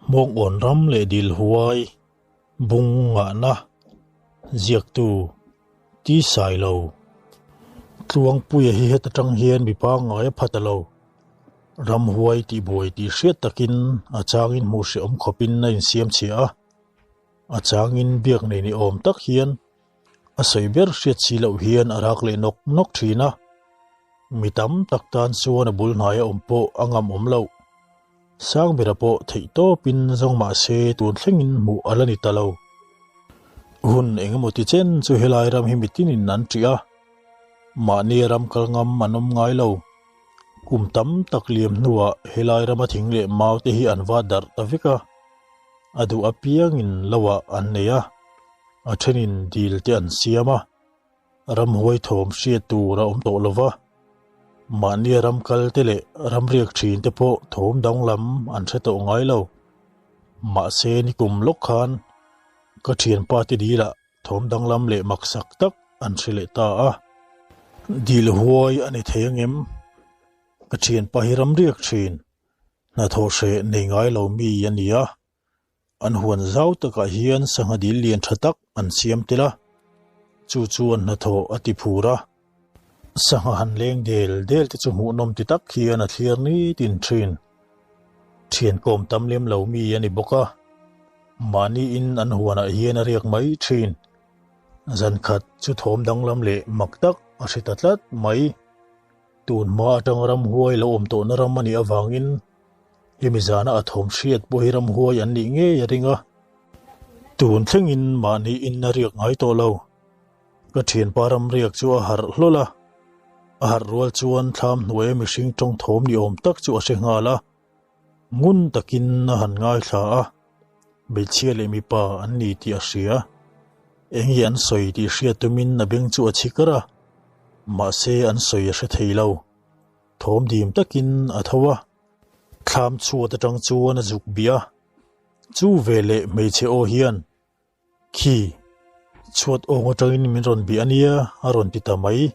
Hmawng awn ram leh dil huai bung ngahna ziaktu ti sai lo. Tluangpuia hi heta tang hian mi pangngai a pha ta lo. Ramhuai tih buai tih hriat takin a changin hmuh hrehawm khawpin a insiam chhia a, a changin biak nei ni awm tak hian a sawi ber hriat si loh hian a rak leh nawk nawk thin a. Mi tam tak tan chuan a bul hnaia awm pawh a ngam awm loh. Sangbera pawh theih tawpin zawng mah se tun thlengin hmuh a la ni ta lo. Hun eng emaw ti chen chu helai ram hi mitinin an ṭih a, mahni ram kal ngam an awm ngai lo. Kum tam tak liam hnuah helai rama thing leh mau te hi an va darh ta vek a, a duh apiangin loah an nei a, a thenin dil te an siam a. Ramhuai thawm hriat tur a awm tawh lo va, mahnia ram kal te leh ram riak thin te pawh thawm danglam an hre tawh ngai lo. Mahse nikum lawk khan ka thianpa te dilah thawm danglam leh maksak tak an hre leh ta a. Dil huai a ni thei angem? Ka thianpa hi ram riak thin, hnathawh hreh nei ngai lo mi a ni a. An huan zau takah hian sangha dil lian tha tak an siam tel a, chu chuan hnathawh a ti phur a. Sangha han leng del del te chu hmuhnawm ti tak hian a thlir nitin thin. Thian kawm tam lem lo mi a ni bawk a, mahniin an huanah hian a riak mai thin. Zan khat chu thawm danglam leh mak tak a hre ta tlat mai. Tun hma atang ramhuai lo awm tawhna ram a nih avangin Hemi zana a thawm hriat pawh hi ramhuai an nih ngei a ring a, tun thlengin mahni in a riak ngai tawh lo. Ka thianpa ramriak chu a harh hlawl a, a harh rual chuan thlam hnuaia mihring tawng thawm ni awm tak chu a hre nghal a, ngun takin a han ngaithla a, hmeichhia leh mipa an ni tih a hria. Eng hi an sawi tih hriat tumin a beng chu a chhi kar a, mahse an sawi a hre thei lo. Thawm dim takin a tho a, thlam chhuat atang chuan a zuk bih a, chu veleh hmeichhe aw hian, Khi, chhuat awng atangin min rawn bih a nia a rawn ti ta mai.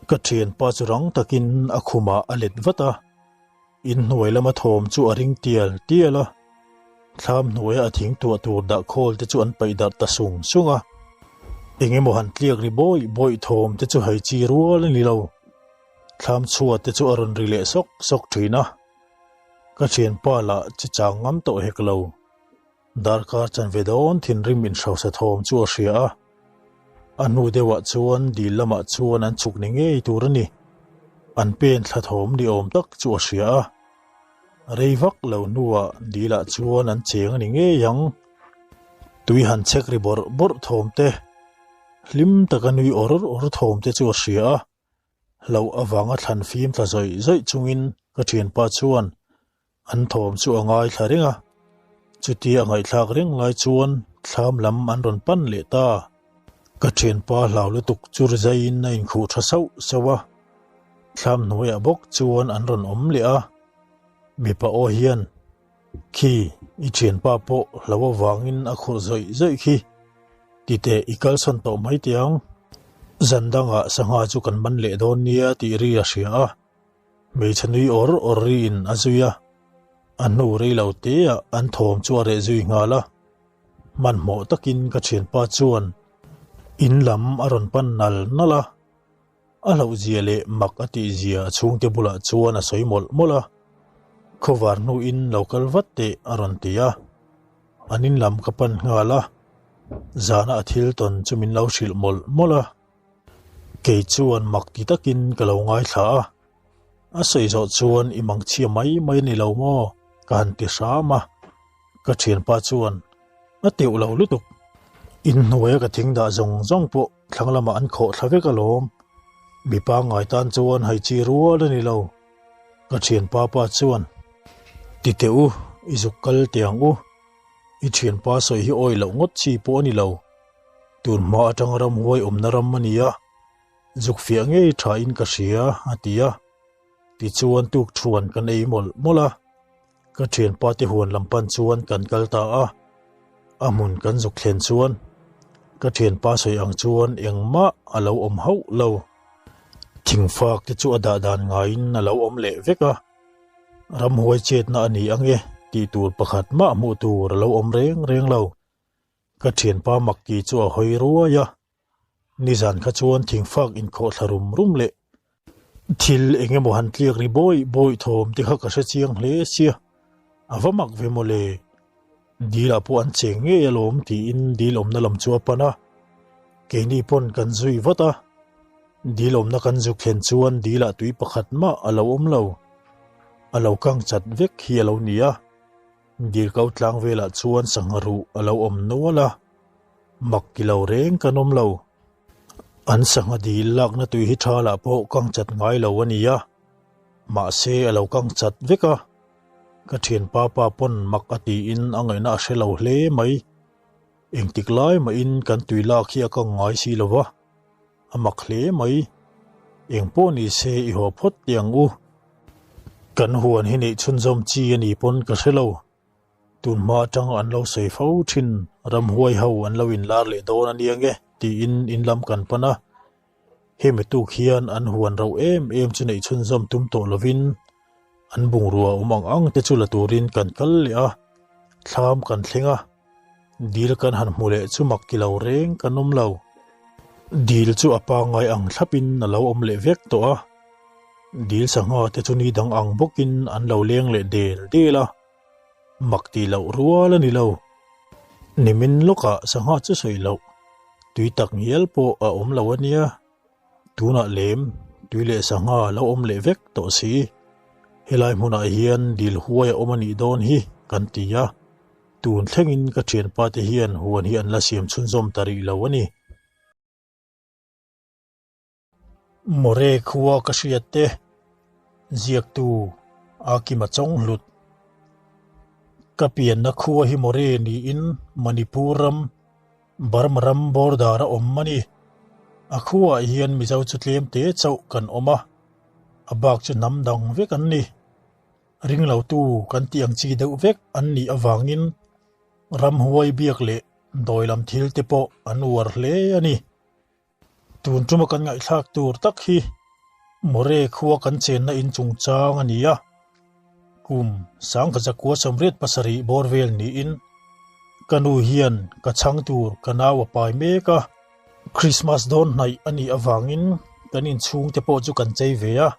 Ka thianpa chu rang takin a khumah a let vat a, inhnuai lama thawm chu a ring tial tial a, thlam hnuaia a thing tuah tur dah khawl te chu an paih darh ta sung sung a, eng emaw han tliak ri bawih bawih thawm te chu hei chi rual a ni lo. Thlam chhuat te chu a rawn ri leh sawk sawk thin a, ka thianpa lah chi chang ngam tawh hek lo. Darkar chanve dawn thinrim inhrosa thawm chu a hria a, a hnu deuhah chuan dil lamah chuan an chhuk ni ngei tur a ni. An pen thla thawm ni awm tak chu a hria a, rei vak lo hnuah dilah chuan an cheng a ni ngei ang. Tui han chek ri bawrh bawrh thawm te, hlim taka nui awr awr thawm te chu a hria a. Hlauh avanga thlan fim tla zawih zawih chungin ka thianpa chuan an thawm chu a ngaithla reng a, chutia a ngaihthlak reng lai chuan thlam lam an rawn pan leh ta. Ka thianpa hlau lutuk chu rizaiin a inkhuh tha sauh sauh a, thlam hnuaiah bawk chuan an rawn awm leh a, mipa aw hian, Khi, i thianpa pawh hlo avangin a khurh zawih zawih khi. Titeh i kalsawn tawh mai teh ang. Zan dangah sangha chu kan man leh dawn nia tih ri a hria a, hmeichhe nui awr awr riin a zui a. A hnu rei lo teah an thawm chu a reh zui nghal a. Hmanhmawh takin ka thianpa chuan in lam a rawn pan nal nal a. A hlauhzia leh mak a tihzia a chhungte bulah chuan a sawi mawlh mawlh a, Khawvar hnuin lo kal vat teh a rawn ti a, an in lam ka pan nghal a, zana a thil tawn chu min lo hrilh mawlh mawlh a, kei chuan mak ti takin ka lo ngaithla a, a sawi zawh chuan i mangchhia mai mai a ni lo maw ka han ti hram a, ka thianpa chuan a teuh lo lutuk, inhnuaia ka thing dah zawng zawng pawh Thlang lamah an khawh thla vek alawm. Mi pangngai tan chuan hai chi rual a ni lo. Ka thianpa pa chuan, Ti teh u, i zuk kal teh ang u. I thianpa sawi hi awi loh ngawt chi pawh a ni lo. Tun hma atang ramhuai awmna ram a ni a, zuk fiah ngei thain ka hria, a ti a. Tichuan tukthuan kan ei mawlh mawlh a. Ka thianpa te huan lam pan chuan kan kal ta a, a hmun kan zuk thlen chuan ka thianpa sawi ang chuan engmah a lo awm hauh lo. Thingfak te chu a dah dan ngaiin a lo awm leh vek a, ramhuai chetna a ni ang e. tih tur pakhat mah hmuh tur a lo awm reng reng lo. Ka thianpa Makki chu a hawi ruai a, nizan kha chuan thingfak inkhawh thla rum rum leh thil eng emaw han tliak ri bawih bawih thawm te kha ka hre chiang hle sia, a va mak ve mawle. Dil ah pawh an cheng ngei alawm tiin dil awmna lam chu a pan a, keini pawn kan zui vat a, dil awmna kan zuk thlen chuan dil ah tui pakhat mah a lo awm lo, a lo kang chat vek hi a lo ni a. Dil kau tlang velah chuan sangha ruh a lo awm nual a, mak ti lo reng kan awm lo. An sangha dil lakna tui hi tha lah pawh kang chat ngai lo a ni a, mahse a lo kang chat vek a. Ka thianpa pa pawn mak a tiin a ngaihna a hre lo hle mai. Engtik lai mahin kan tui lak hi a kang ngai si lo va, a mak hle mai. Eng pawh ni se i haw phawt teh ang u. Kan huan hi neih chhunzawm chi a ni pawn ka hre lo. Tun hma atang an lo sawi fo thin, ramhuai ho an lo inlar leh dawn a nia nge tiin in lam kan pan a. Hemi tuk hian an huan rauh em em chu neih chhunzawm tum tawh lovin an bungrua awm ang ang te chu la turin kan kal leh a, thlam kan thleng a, dil kan han hmu leh chu mak ti lo reng kan awm lo. Dil chu a pangngai ang thlapin a lo awm leh vek tawh a, dil sangha te chu ni dang ang bawkin an lo leng leh del del a, mak tih loh rual a ni lo. Nimin lawkah sangha chu sawi loh, tui tak ngial pawh a awm lo a nia. Tunah lem, tui leh sangha a lo awm leh vek tawh si. Helai hmunah hian dil huai a awm a nih dawn hi kan ti a, tun thlengin ka thianpa te hian huan hi an la siam chhunzawm ta rih lo a ni. More khua ka hriat te, ziaktu Akima Chawnghlut. Ka pianna khua hi More niin Manipur ram Burma ram border a awm a ni. A khuaah hian Mizo chu tlem te chauh kan awm a, a bak chu hnam dang vek an ni. Ringlotu kan tih ang chi deuh vek an nih avangin ramhuai biak leh dawi lam thil te pawh an uar hle a ni. Tun tuma kan ngaihthlak tur tak hi More khua kan chenna in chungchang a ni a, kum sangkha zakua 87 bawr vel niin ka nu hian ka chhang tur ka nau a pai mek a, Christmas dawn hnaih a nih avangin kan inchhungte pawh chu kan chei ve a,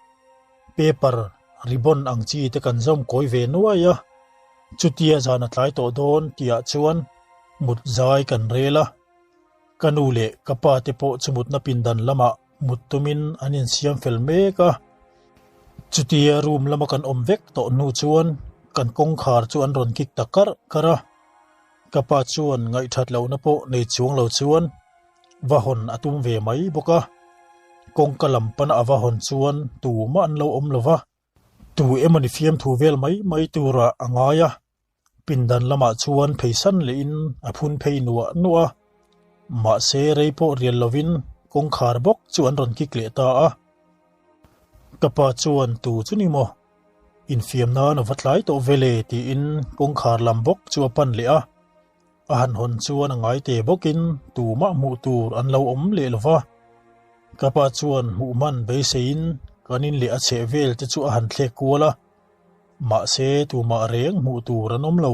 paper ribbon ang chi te kan zawm kawi ve nuai a, chutia zan a tlai tawh dawn tihah chuan mut zai kan rel a. Ka nu leh ka pa te pawh chumutna pindan lamah mut tumin an insiam fel mek a. Chutia room lama kan awm vek tawh hnu chuan kan kawngkhar chu an rawn kik ta karh karh a. Ka pa chuan ngaihthat lohna pawh nei chuang lo chuan va hawn a tum ve mai bawk a. Kawngka lam pana a va hawn chuan tumah an lo awm lo va. Tu emawni fiamthu vel mai mai turah a ngai a. Pindan lamah chuan pheisan lehin a phun phei nuah nuah a, mahse rei pawh rial lovin kawngkhar bawk chu an rawn kik leh ta a. Ka pa chuan tu chu ni maw? Infiam nan a va tlai tawh vele tiin kawngkhar lam bawk chu a pan leh a. A han hawn chuan a ngai te bawkin tumah hmuh tur an lo awm leh lo va. Ka pa chuan hmuh hman beiseiin kan in leh a chheh vel te chu a han thlek kual a. Mahse tumah reng hmuh tur an awm lo.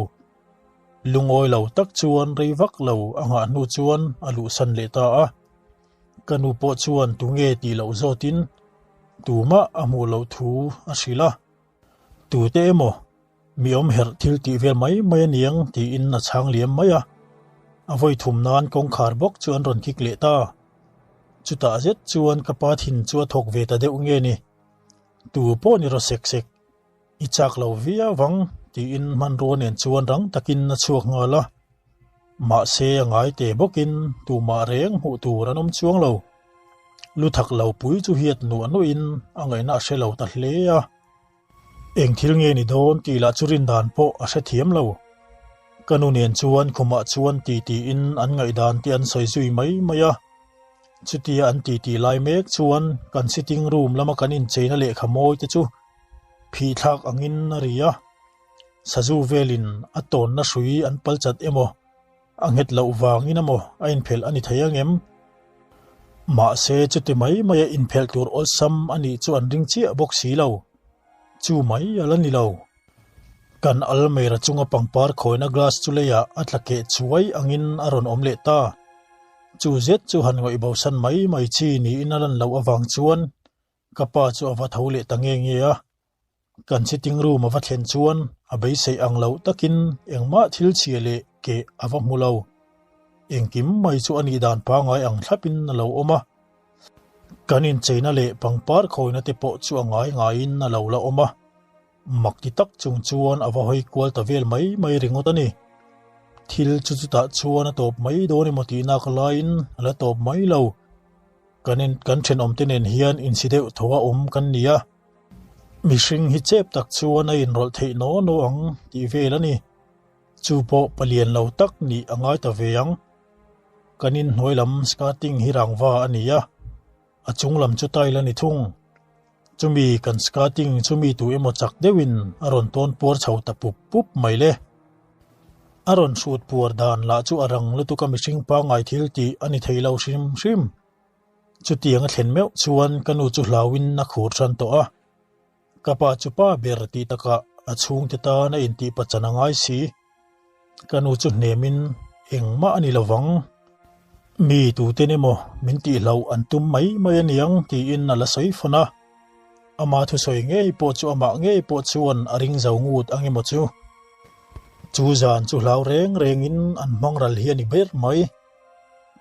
Lungawi lo tak chuan rei vak lo a nghah hnu chuan a luhsan leh ta a. Ka nu pawh chuan tunge tih loh zawtin tumah a hmuh loh thu a hrilh a. Tute emaw mi awm herh thil tih vel mai mai a niang tiin a chhang liam mai a. A vawi thum nan kawngkhar bawk chu an rawn kik leh ta. Chutah zet chuan ka pa thin chu a thawk ve ta deuh nge ni. Tu pawh ni rawh sek sek, i chak lo viau vang tiin hmanrua nen chuan rang takin a chhuak nghal a. Mahse a ngai te bawkin tumah reng hmuh tur an awm chuang lo. Lu thak lo pui chu hiat nuah nuahin a ngaihna a hre lo ta hle a. Eng thil nge ni dawn tih lah chu rin dan pawh a hrethiam lo. Ka nu nen chuan khumah chuan ti tiin an ngaihdan te an sawi zui mai mai a. Chutia an titi lai mek chuan kan sitting room lama kan incheina lehkha mawi te chu phih thlak angin a ri a. Sazu velin a tawnna hrui an pal chat emaw, a nghet loh vangin emaw a inphelh a ni thei angem? Mahse chuti mai maia inphelh tur awlsam a nih chu an ring chiah bawk si lo. Chu mai a la ni lo. Kan almeira chunga pangpar khawina glass chu leiah a tla keh chuai angin a rawn awm leh ta. Chu zet chu han ngawih bosan mai mai chi niin a lan loh avang chuan ka pa chu a va tho leh ta nge nge a. Kan sitting room a va thlen chuan a beisei ang loh takin engmah thil chhia leh keh a va hmu lo. Engkim mai chu a nih dan pangngai ang thlapin a lo awm a. Kan incheina leh pangpar khawina te pawh chu a ngai ngaiin a lo la awm a. Mak ti tak chung chuan a va hawi kual ta vel mai mai ringawt a ni. Thil chu chutah chuan a tawp mai dawn emaw tihnak laiin a la tawp mai lo. Kan in kan thenawmte nen hian insi deuh tho a awm kan ni a. Mihring hi chep tak chuan a inrawlh theih naw naw ang tih vel a ni. Chu pawh palian lo tak nih a ngai ta ve ang. Kan inhnuai lam skirting hi rangva a ni a, a chung lam chu tile a ni thung. Chumi kan skirting chu mi tu emaw chak deuhin a rawn tawn puar chho ta pup pup mai le. A rawn hrut puar dan lah chu a rang lutuk a mihring pangngai thil tih a ni thei lo hrim hrim. Chutiang a thlen meuh chuan ka nu chu hlauin a khur tan tawh a. Ka pa chu pa ber tih takah a chhungte tan a intih pachan a ngai si. Ka nu chu hnemin engmah a ni lovang. Mi tuten emaw min tihloh an tum mai mai a niang tiin a la sawi fawn a. Ama thusawi ngei pawh chu amah ngei pawh chuan a ring zo ngut ang emaw chu. Chu zan chu hlau reng rengin an hmang ral hi a ni ber mai.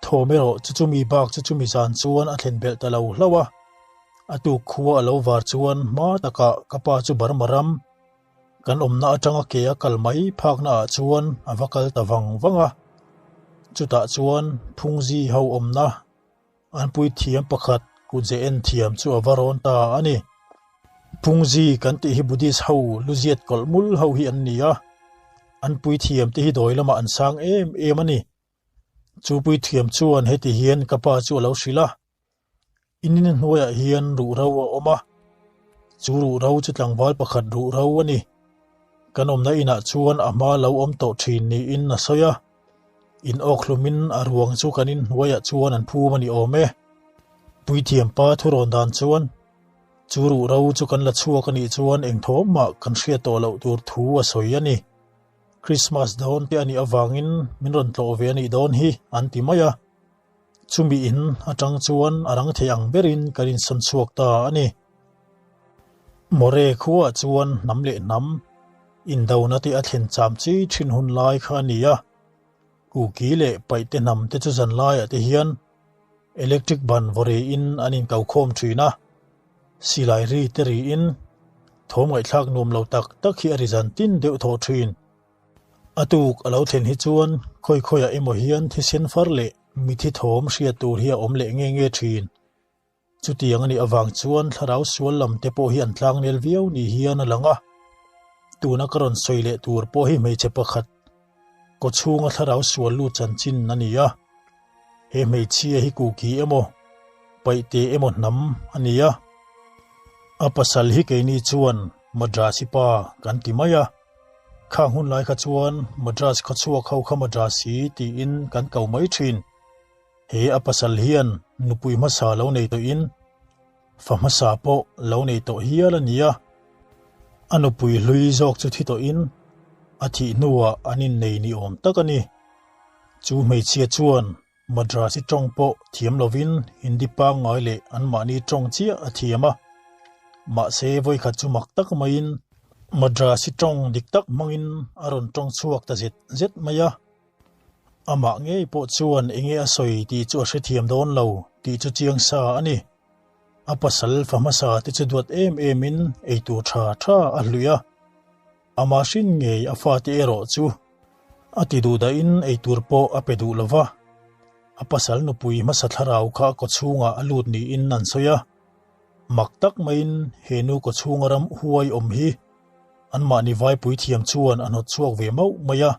Thawm erawh chu chumi bak chu chumi zan chuan a thlen belh ta lo hlauh a. A tuk khua a lo var chuan hma takah ka pa chu Burma ram kan awmna atanga ke a kal mai phakna ah chuan a va kal ta vang vang a. Chutah chuan Phungzi ho awmna an puithiam pakhat kutze en thiam chu a va rawn ta a ni. Phungzi kan tih hi Buddhist ho luziat kawlh mul ho hi an ni a, an puithiam te hi dawi lamah an sang em em a ni. Chu puithiam chuan heti hian ka pa chu a lo hrilh a. In in hnuaiah hian ruhro a awm a, chu ruhro chu tlangval pakhat ruhro a ni. Kan awmna inah chuan a hma lo awm tawh thin niin a sawi a, in awk hlumin a ruang chu kan in hnuaiah chuan an phum a ni awm e. Puithiam pa thurawn dan chuan chu ruhro chu kan la chhuak a nih chuan engthawm mah kan hriat tawh loh tur thu a sawi a ni. Krismas dawn te a nih avangin min rawn tlawh ve a nih dawn hi an ti mai a. Chumi in atang chuan a rang thei ang berin kan insawn chhuak ta a ni. More khuaah chuan hnam leh hnam indona te a thlen cham chi thin hun lai kha a ni a. Kuki leh Paihte hnam te chu zan laiah te hian electric ban vawriin an inkokhawm thin a. Silai ri te riin thawm ngaihthlak nuam lo tak tak hi a ri zan tin deuh thawh thin. A tuk a lo thlen hi chuan khawi khawiah emaw hian thisen far leh mithi thawm hriat tur hi a awm leh nge nge thin. Chutiang a nih avang chuan thlarau sual lam te pawh hi an tlangnel viau ni hian a lang a. Tuna ka rawn sawi leh tur pawh hi hmeichhe pakhat kawchhunga thlarau sual lut chanchin a ni a. He hmeichhia hi kuki emaw, paihte emaw hnam a ni a. A pasal hi keini chuan Madrasi pa kan ti mai a. Khang hun lai kha chuan Madras khawchhuak ho kha Madrasi tiin kan ko mai thin. He a pasal hian nupui hmasa lo nei tawhin fa hmasa pawh lo nei tawh hial a ni a. A nupui hlui zawk chu thi tawhin a thih hnuah an innei ni awm tak a ni. Chu hmeichhia chuan Madrasi tawng pawh thiam lovin Hindi pangngai leh anmahni tawng chiah a thiam a. Mahse vawikhat chu mak tak maiin Madrasi tawng dik tak hmangin a rawn tawng chhuak ta zet zet mai a. Amah ngei pawh chuan enge a sawi tih chu a hrethiam dawn lo tih chu chiang sa a ni. A pasal fa hmasa te chu duat em emin eitur tha tha a hluih a. Amah hrin ngei a fate erawh chu a ti duh dahin eitur pawh a pe duh lo va, a pasal nupui hmasa thlarau kha a kawchhungah a lut niin an sawi a. Mak tak maiin he nu kawchhunga ram huai awm hi anmahni vaipui thiam chuan a hnawt chhuak ve mauh mai a,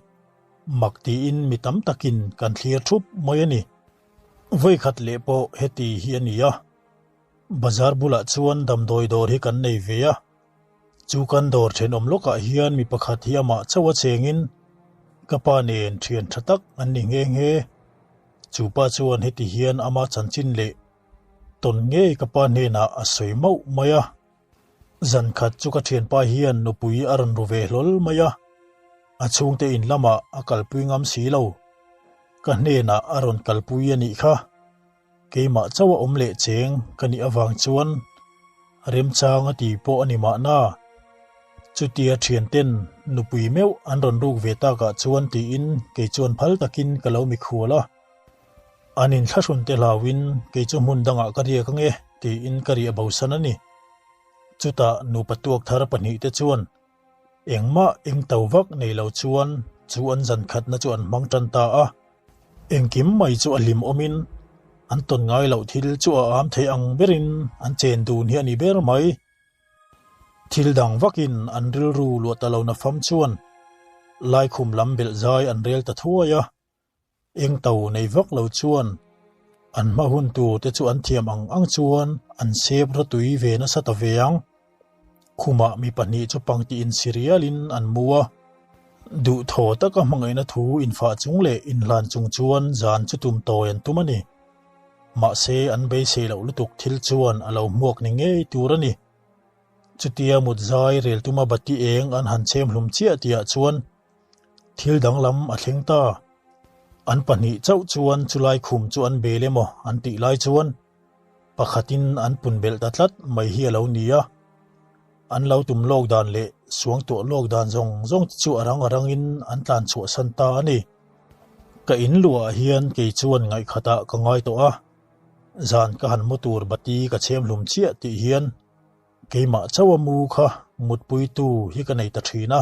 mak tiin mi tam takin kan thlir thup mai a ni. Vawikhat leh pawh heti hi a ni a, bazar bulah chuan damdawi dawr hi kan nei ve a. Chu kan dawr thenawm lawkah hian mi pakhat hi amah chauh a chengin ka pa nen thian tha tak an ni nghe nghe. Chu pa chuan heti hian ama chanchin leh tawn ngei ka pa hnenah a sawi mauh mai a. Zan khat chu ka thianpa hian nupui a rawn ru ve hlawl mai a, a chhungte in lamah a kalpui ngam si lo. Ka hnenah a rawn kalpui a nih kha. Keimah chauh a awm leh cheng ka nih avang chuan remchang a ti pawh a ni mahna. Chutia thianten nupui meuh an rawn ruk ve takah chuan tiin kei chuan phal takin ka lo mikhual a. An inthlahrun te hlauhin kei chu hmun dangah ka riak ange tiin ka riah bosan a ni. Chutah nupa tuak thar pahnihte chuan Engmah eng to vak nei lo chuan chu an zan khatna chu an hmang tan ta a. Engkim mai chu a hlim awmin an tawn ngai loh thil chu a am thei ang berin an chen dun hi a ni ber mai. Thil dang vakin an rilru luah ta lo na fam chuan laikhum lam belh zai an rel ta thuai a. Eng to nei vak lo chuan an hma hun tur te chu an thiam ang ang chuan an sep rawtui ve nasa ta ve ang. Khumah mi pahnih chu pangti insi rialin an mu a, duhthaw taka hmangaihna thu infah chung leh inhlan chung chuan zan chu tum tawi an tum a ni. Mahse an beisei loh lutuk thil chuan a lo hmuak ni ngei tur a ni. Chutia mut zai rel tuma bati eng an han chhem hlum chiah tihah chuan Thil danglam a thleng ta. An pahnih chauh chuan chulai khum chu an bel emaw an tih lai chuan pakhatin an pun belh ta tlat mai hi a lo ni a. An lo tum lawk dan leh suangtuah lawk dan zawng zawng te chu a rang a rangin an tlan chhuahsan ta a ni. Ka in luah hian kei chuan ngaihkhatah ka ngai tawh a, zan ka han mu tur bati ka chhem hlum chiah tih hian keimah chauha mu kha mutpuitu hi ka nei ta thin a.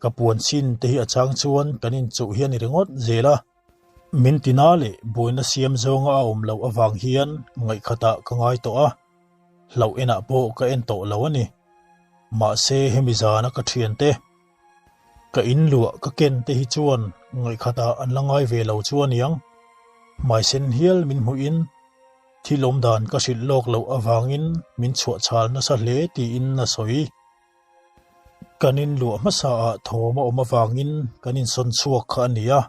Ka puan chin te hi a chang chuan kan inchuh hi a ni ringawt zel a, min tina leh buaina siam zawnga a awm loh avang hian ngaihkhatah ka ngai tawh a, hlauh enah pawh ka en tawh lo a ni. Mahse hemi zana ka thiante, ka inluah ka ken te hi chuan ngaihkhatah an la ngai ve lo chu a niang. Hmaisen hial min hmuhin thil awmdan ka hrilh lawk loh avangin min chhuahchhal nasa hle tiin a sawi. Kan inluah hmasaah thawm a awm avangin kan insawn chhuak kha a ni a,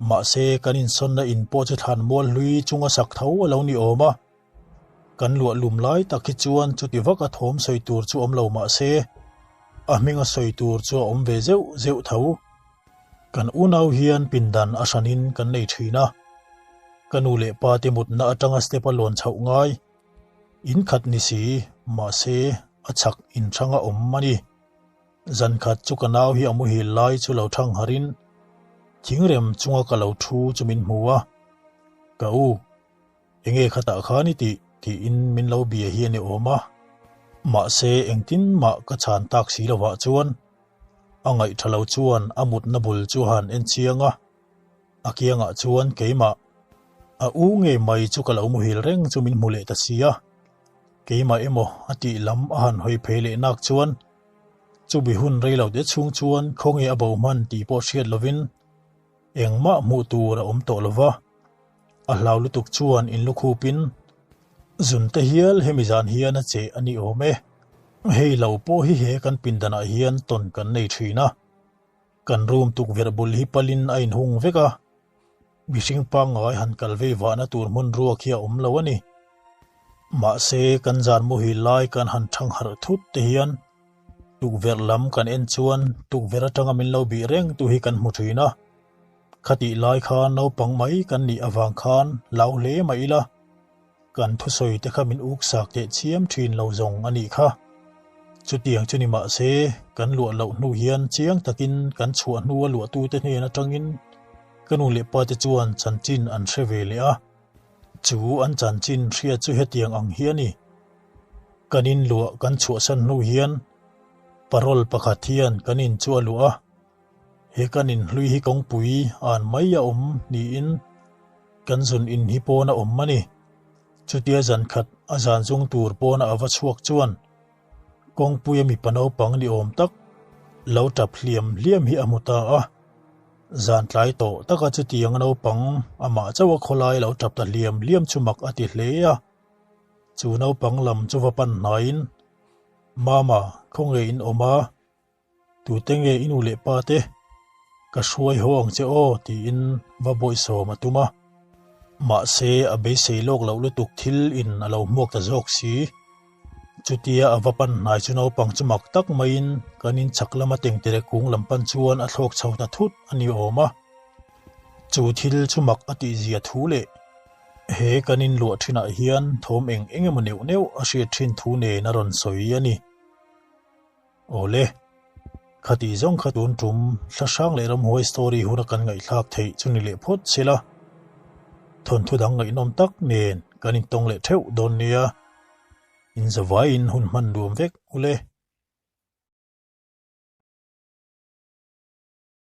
mahse kan insawnna in pawh chu thlan mual hlui chunga sak tho a lo ni awm a. Kan luah lum lai tak hi chuan chuti vaka thawm sawi tur chu awm lo mahse a hminga sawi tur chu a awm ve zeuh zeuh tho. Kan unau hian pindan a hranin kan nei thin a, ka nu leh pa te mutna atanga step a lawn chhoh ngai. In khat ni si, mahse a chhak inhrang a awm a ni. Zan khat chu ka nau hi a muhil lai chu lo thang harin thingrem chunga ka lo thu chu min hmu a, Ka u, enge khatah khan i tih? tiin min lo bia hi a ni awm a. Mahse engtin mah ka chhan tak si lovah chuan a ngaihtha lo chuan a mutna bul chu a han en chiang a. A kiangah chuan keimah a u ngei mai chu ka lo muhil reng chu min hmu leh ta si a, keimah emaw a tih lam a han hawi phei leh nak chuan chumi hun rei lo te chhung chuan khawnge a bo hman tih pawh hriat lovin engmah hmuh tur a awm tawh lo va, a hlau lutuk chuan in lukhupin zun te hial hemi zan hian a cheh a ni awm e. Hei lo pawh hi he kan pindanah hian tawn kan nei thin a. Kan room tukverh bul hi palin a inhung vek a, mihring pangngai han kal vei vahna tur hmun ruak hi a awm lo a ni. Mahse, kan zan muhil lai kan han thang harh thut te hian tukverh lam kan en chuan tukverh atanga min lo bih reng tu hi kan hmu thin a. Khatih lai khan naupang mai kan nih avang khan lau hle mah ila. Kan thusawi te kha min uk sak teh chiam thin lo zawng a nih kha. Chutiang chu ni mah se, kan luah loh hnu hian chiang takin kan chhuah hnua luahtute hnen atangin ka nu leh pa te chuan chanchin an hre ve leh a. Chu an chanchin hriat chu hetiang ang hi a ni. Kan in luah kan chhuahsan hnu hian parole pakhat hian kan in chu a luah a. He kan in hlui hi kawngpui an mai a awm niin kan zun in hi pawn a awm a ni. Chutia zan khat a zan zung tur pawna a va chhuak chuan kawngpuia mipa naupang ni awm tak lo tap hliam hliam hi a hmu ta a. Zan tlai tawh taka chutiang naupang amah chauha khawlai lo tap ta hliam hliam chu mak a ti hle a. Chu naupang lam chu va pan hnaiin, Mama, khawnge in awm a? Tute nge i nu leh pa te? Ka hruai haw ang che aw tiin va bawihsawm a tum a. Mahse a beisei lawk loh lutuk thil in a lo hmuak ta zawk si. Chutia a va pan hnai chu naupang chu mak tak maiin kan in chhak lama tengtere kung lam pan chuan a thlawk chho ta thut a ni awm a. Chu thil chu mak a tihzia thu leh he kan in luah thinah hian thawm eng eng emaw neuh neuh a hriat thin thu nen a rawn sawi a ni. Awle, khatih zawng kha tun tum thla hrang leh ramhuai story huna kan ngaihthlak theih chu ni leh phawt se la, thawnthu dang ngaihnawm tak nen kan intawng leh theuh dawn nia. Inzavaiin hun hman nuam vek ule.